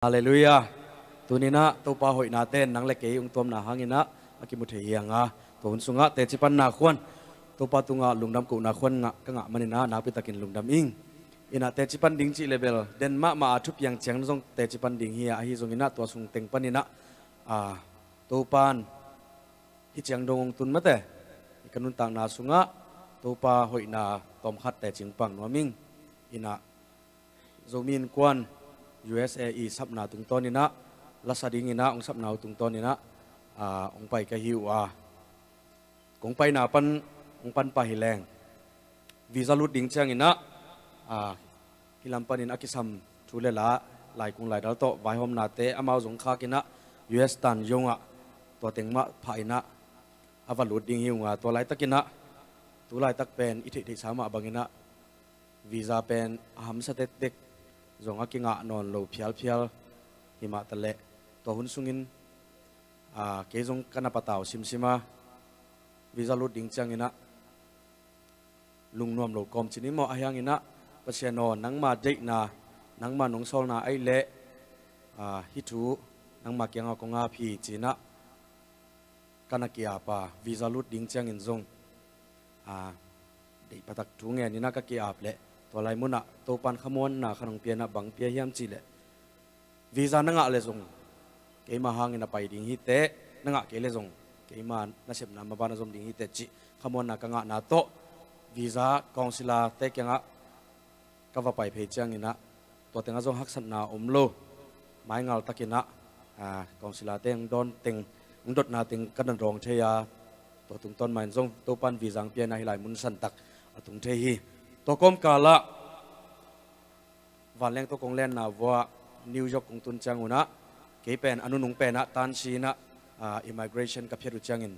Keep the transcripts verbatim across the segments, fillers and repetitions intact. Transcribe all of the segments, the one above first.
Halleluiah. Tuninah Topa hoihnate in nang le kei ung tuamna hanginah a kimu thei hi hanga, tua hun sungah teci panna khuan Topa tungah lungdam kohna khuan ngah ka ngah maninah nakpitakin lungdam ing. Inah teci pan ding cih le bel den mahmah a thupiang ciang zong teci pan ding hi a, ahi zonginah tua sung teng paninah a, Topa in hih ciang dong hong tun mate. Ka nuntakna sungah Topa hoihna tawmkhat teci hong pang nuam ing. Inah Zomi Innkuan U S A i sapna tungtawninah lasa dinginah hong sapna uh tungtawninah a, hong pai ka hi uh a, kong paina pan hong pan pah hi leng visa lut ding cianginah a, hih lam panin a kisam thu le la, laikung laidal tawh vaihawmnate amau zong khakinah U S tan zongah tua teng mah phah inah a va lut ding hi unga, tua laitakinah tu laitak pen i theihtheihsa mah banginah visa pen a hamsa tektek zong a kingah nawn lo phialphial hi mah taleh tua hun sungin a, kei zong ka na patau simsima visa lut ding cianginah lungnuam lo kawm cin i maw, ahi hanginah Pasian aw, nangma deihna, nangma nong sawlna aih leh a, hih thu nangma kiangah kong ap hi cinah ka na ki-ap a, visa lut ding ciangin zong a, deih phatak thu ngeninah ka ki-ap leh tua lai munah Topan khamuanna kha nong pianah bang pia hiam cihleh visa na ngah le zong keima hangin a pai ding hi teh, na ngah kei le zong keima nasepna maban a zom ding hi teh cih khamuanna ka ngahna tawh visa counsellor-te kiangah ka va pai phei cianginah tua tengah zong haksatna om lo, maingal takinah a, counsellor-te hong dawn teng, hong dotna teng ka na dawng thei a, tua tungtawn mahin zong Topan visa hong pianah hih lai mun santak a tung thei hi. Tua kawmkalah vanleng tawh kong lenna vuah New York kong tun ciangunah kei pen a nunung penah tansinah a, immigration ka phiat uh ciangin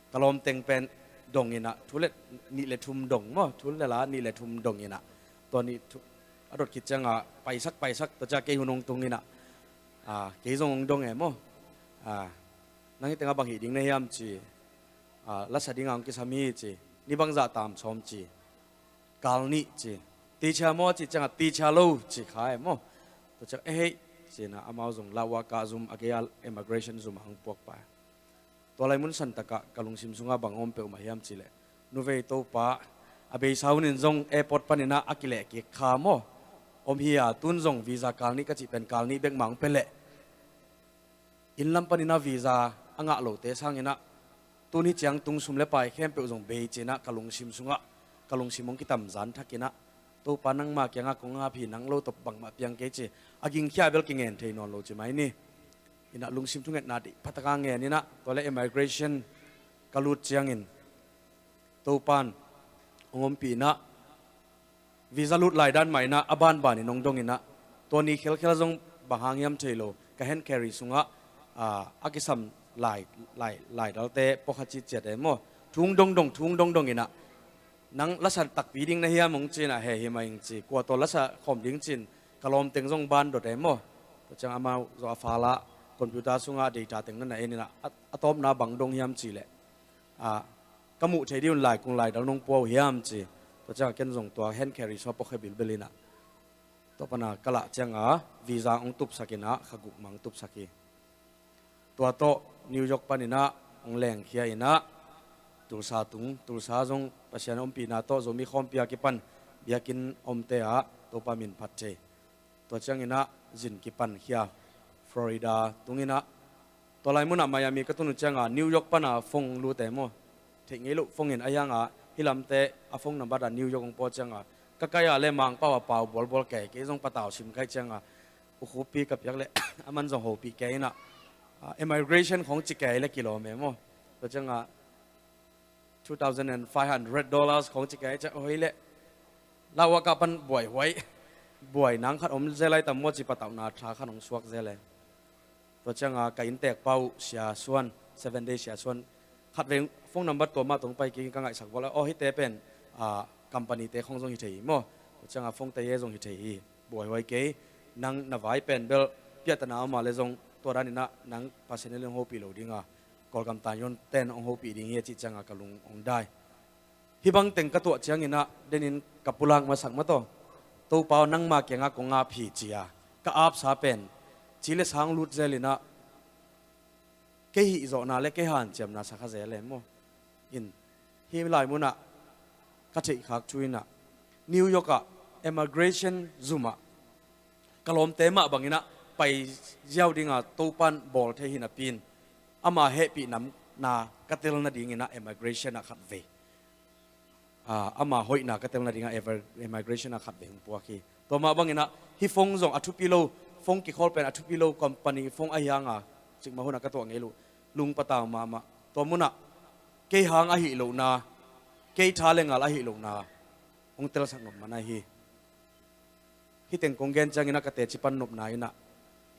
ka lawmteng pen donginah thu le nih le thum dong maw, thu le la nih le thum donginah tua nih thu a dot khit ciangah paisak paisak tua ciah kei hun hong tunginah a, kei zong hong dong e maw. A, nang hih tengah bang hih ding na hiam ci. A, lasa dingah hong kisam hi ci. Ni bangzah tam sawm ci. Kal nih ci. Teacher maw ci ciangah teacher lo ci kha e maw. Tua ciang ehei cinah amau zong lauhuah kah zum a gei-a immigration zum a hong puak pa. Tua lai mun santakah ka lungsim sungah bang om peuhmah hiam cihleh, nuvei Topa, a beisa hunin zong airport paninah a kileh kik kha maw. Om hi a, tun zong visa kal nih ka cih pen kal nih bek mah hong pia leh inn lam paninah visa a ngah lote sanginah tun hih ciang tung sum le pai khempeuh zong bei cinah ka lungsim sungah ka lungsim hong kitamzan thakinah Topa nangma kiangah kong ap hi, nang lo tawh bangmah piang kei ci. A gingkhia bel kingen thei nawn lo ci mai ni. Inah lungsim thungetna deih phataka ngeninah tua le immigration ka lut ciangin Topan hong ompihinah visa lut laidan mah inah a banbanin hong donginah tua ni khelkhel zong bang hang hiam thei lo ka hand carry sungah a, a kisam lai, lai, laidalte pawkha citciat e maw, thu hong dongdong, thu hong dongdonginah nang lasa takpi ding na hiam hong cinah he hi mah ing ci. Kua tawh lasa khawm ding cin ka lawmteng zong ban dot e maw. Tua ciang amau zawh a fala computer sungah data teng na na eninah a, a tawpna bang dong hiam cihleh a, ka muh thei dih un laikung laidal nong pua uh hiam ci. Tua ciangah ken zong tua hand carry sua pawkhia bilbelinah tua pana ka lah ciangah visa hong tupsakinah kha guk mah hong tupsak hi. Tua tawh New York paninah hong lengkhia inah Tulsa tung, Tulsa zong Pasian ompihna tawh Zomi khawmpi a kipan biakinn omte ah Topa min phat thei. Tua cianginah zin kipankhia Florida tunginah tua lai munah Miami ka tun uh cianga New York pana phone lute maw. Theih ngei loh phone in a hianga hih lamte a phone number ah New York hong paw cianga ka kai a le Mangpau a pau bualbual kei, kei zong patau sim kai cianga ukhupi ka piak le a man zong hopih kei inah, ah, immigration khong ci kei le kilawm e maw. Tua cianga two thousand and five hundred dollars khong ci kei ciah hoi le lauhuah kah pan buaihuai buai nang khat om zel ai tam maw ci patauhna tha khat hong suak zel e. Tua cianga ka inntek pau Sia Suan, Seven Day Sia Suan khatvei phone number tua mah tong pai kik ka ngaihsak vawlh a, aw hihte pen, ah, company te khong zong hi thei hi maw. Tua cianga phone te ye zong hi thei hi. Buaihuai kei, nang na vai pen bel piahtana om a le zong tua daninah nang personally hong hopih lo dinga Kawlgam tan yawn ten hong hopih ding hi a cih cianga ka lung hong dai. Hih bang teng ka tuah cianginah denin ka pulak masak mataw. Topa aw nangma kiangah kong ap hi cia ka apsa pen ci le sang lut zel inah, kei hih zawhna le kei hanciamna sa kha zel e maw. In, hih lai munah ka theihkhak thu inah New York ah immigration zumah ka lawmte mah banginah pai ziau dinga Topan bawl thei hi napi in, ama hehpihna ka tel nadinginah immigration ah khat vei, aa, ama hoihna ka tel nadinga ever-, immigration ah khat vei hong puak hi. Tua mah banginah hih phone zong a thupi lo, phone kikhawl pen a thupi lo company phone ahi hanga, cikmah hunah ka tuah ngei lo, lungpatau mahmah. Tua munah kei hang ahi lohna, kei tha le ngal ahi lohna hong telsak nop man ahi hi. Hih teng kong gen cianginah ka teci pan nopna inah,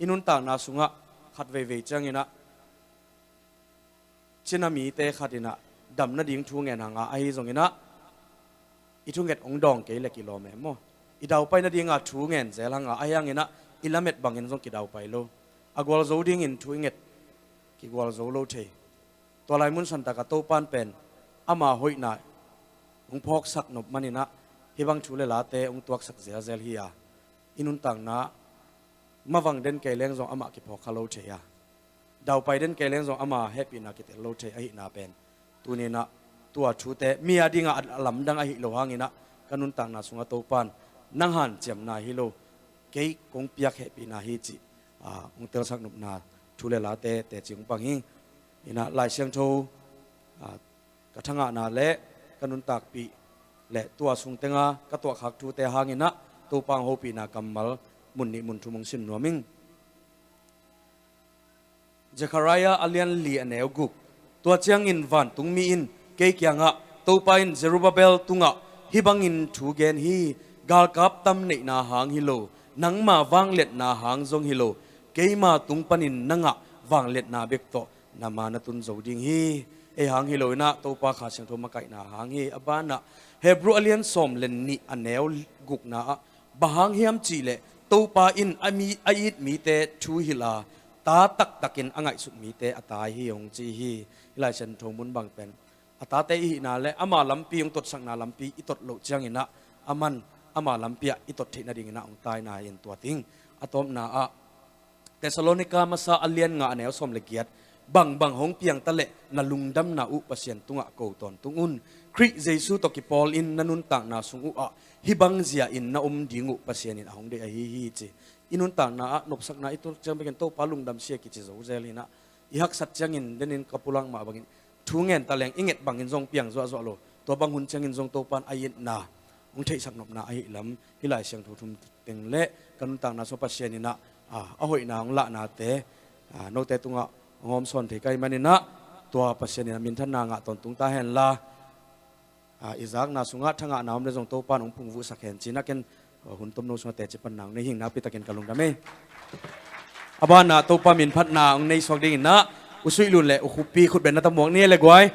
i nuntakna sungah khat veivei cianginah Cina mite khat inah dam nading thu ngen hanga ahi zonginah i thunget hong dawng kei le kilawm e maw. I daupai nadinga thu ngen zel hanga ahi hanginah i lamet bangin zong kidaupai lo. A gualzo dingin thu i nget, kigualzo lo thei. Tua lai mun santakah Topan pen ama hoihna hong phawksak nop maninah hih bang thu le late hong tuaksak zelzel hi a, i nuntakna mavang den kei leng zong amah kiphawk kha lo thei a, daupai den kei leng zong ama hehpihna kitel lo thei ahihna pen tuninah tua thute mi a dingah a lamdang ahi lo hanginah ka nuntakna sungah Topan nang hanciamna hi lo, kei kong piak hehpihna hi cih, aa, hong telsak nopna thu le late teci hong pang hi. Inah Lai Siangtho, aa, ka thangahna le ka nuntakpih le tua sung tenga ka tuahkhak thute hanginah Topa hong hopihna kammal mun nih mun thum hong sim nuam ing. Zekhariah a lian li a neu guk. Tua ciangin vantungmi in kei kiangah, Topa in Zerubbabel tungah hih bangin thu gen hi: Galkap tam neihna hang hi lo, nangma vangliatna hang zong hi lo, keima tung panin na ngah vangliatna bek tawh na ma na tun zo ding hi. Ei hang hi loinah Topa Kha Siangtho makaihna hang hi. A banah Hebrew a lian sawm le nih a neu gukna ah, bang hang hiam cihleh Topa in a mi, a it mite thu hilh a, ta taktakin a ngaihsut mite a tai hi hong ci hi. Hih Lai Siangtho mun bang pen a tate i hihna le ama lampi hong totsakna lampi i tot loh cianginah aman ama lampi ah i tot theih nadinginah hong taina hi in tua ting. A tawpna ah Thessalonika masa a lian nga a neu sawm le giat, bangbang hong piangta leh na lungdamna uh Pasian tungah ko tawntung un. Khrih Jesu tawh kipawl in na nuntakna sung uh ah hih bang zia in na om ding uh Pasian in a hong deih ahi hi ci. I nuntakna ah nopsakna i tuak ciang bekin Topa lungdam sia kici zo zel hinah, i haksat ciangin denin ka pulak mah bangin thu ngen ta leng i nget bangin zong piang zuahzuah lo. Tua bang hun ciangin zong Topan a itna hong theihsak nopna ahi lam hih Lai Siangtho thum teng le ka nuntakna sung Pasian inah, a, a hoihna hong lahnate, a, note tungah hong hawmsawn thei ka hih maninah tua Pasian inah minthanna ngah tawntung ta henla, a, i zakna sungah thangahna om le zong Topan hong phungvuhsak hen cinah ken, a, hun tomno sungah teci panna hong nei hing nakpitakin ka lungdam ei. A banah Topa minphatna hong nei suak dinginah U Suih Lun le U Khup Pi khutbetna tamuak ni le guai.